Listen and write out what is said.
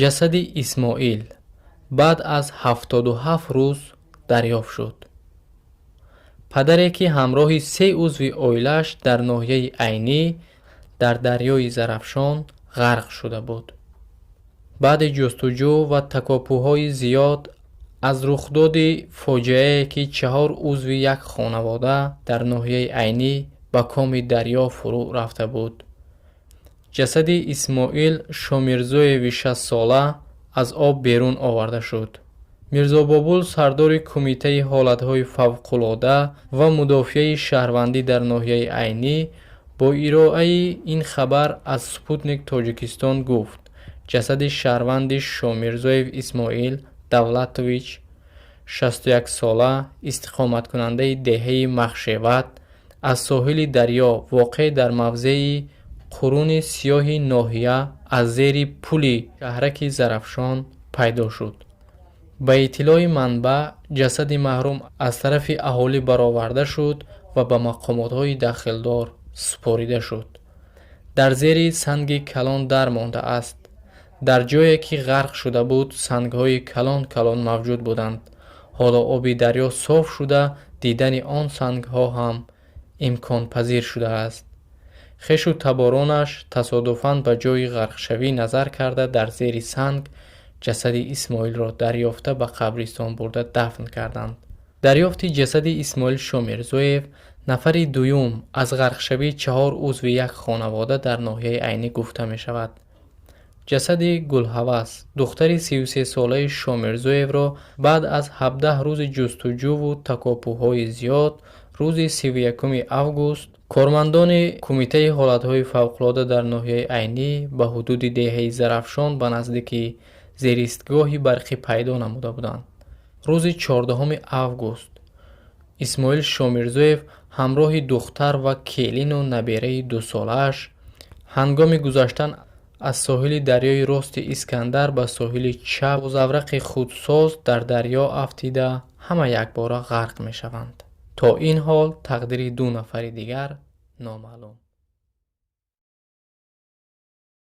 Ҷасади Исмоил баъд аз 77 рӯз дарёфт шуд. Падаре, ки ҳамроҳи се узви оилааш дар ноҳияи Айнӣ дар дарёи Зарафшон ғарқ шуда буд. Баъди ҷустуҷӯ ва такопӯҳои зиёд аз рухдоди фоҷиае, ки чаҳор узви як хонавода дар ноҳияи Айнӣ ба коми дарё фурӯ рафта буд, ҷасади Исмоил Шомирзоеви 60-сола аз об берун оварда шуд. Мирзобобул, сардори Кумитаи ҳолатҳои фавқулода ва мудофиаи шаҳрвандӣ дар ноҳияи Айнӣ, бо ироаи ин хабар аз «Спутник Тоҷикистон» гуфт: ҷасади шаҳрванди Шомирзоев Исмоил Давлатович, 61-сола, истиқоматкунандаи деҳаи Махшеват, аз соҳили дарё, воқеъ дар мавзеи Қуруни Сиёҳи ноҳия, аз зери пули шаҳраки Зарафшон пайдо шуд. Ба иттилои манбаъ, ҷасади марҳум аз тарафи аҳолӣ бароварда шуд ва ба мақомотҳои дахлдор супорида шуд. Дар зери санги калон дар мондааст. Дар ҷое, ки ғарқ шуда буд, сангҳои калон калон мавҷуд буданд. Ҳоло оби дарё соф шуда, дидани он сангҳо ҳам имконпазир шудааст. Хешу таборонаш тасодуфан ба ҷои ғарқшавӣ назар карда, дар зери санг ҷасади Исмоилро дарёфта, ба қабристон бурда дафн карданд. Дарёфти ҷасади Исмоил Шомирзоев нафари дуюм аз ғарқшавии чаҳор узви як хонавода дар ноҳияи Айнӣ гуфта мешавад. Ҷасади Гулҳавас, духтари 33-солаи Шомирзоевро, баъд аз 17 рӯзи ҷустуҷӯву такопӯҳои зиёд, рӯзи 31 август кормандони Кумитаи ҳолатҳои фавқулода дар ноҳияи Айнӣ ба ҳудуди деҳаи Зарафшон, ба наздики зеристгоҳи барқӣ пайдо намуда буданд. Рӯзи 14 август Исмоил Шомирзоев ҳамроҳи духтар ва келину набераи 2-солааш ҳангоми гузаштан аз соҳили дарёи рости Искандар ба соҳили чап бо заврақи худсоз дар дарё афтида, ҳама якбора ғарқ мешаванд. То ин ҳол тақдири ду нафари дигар номаълум.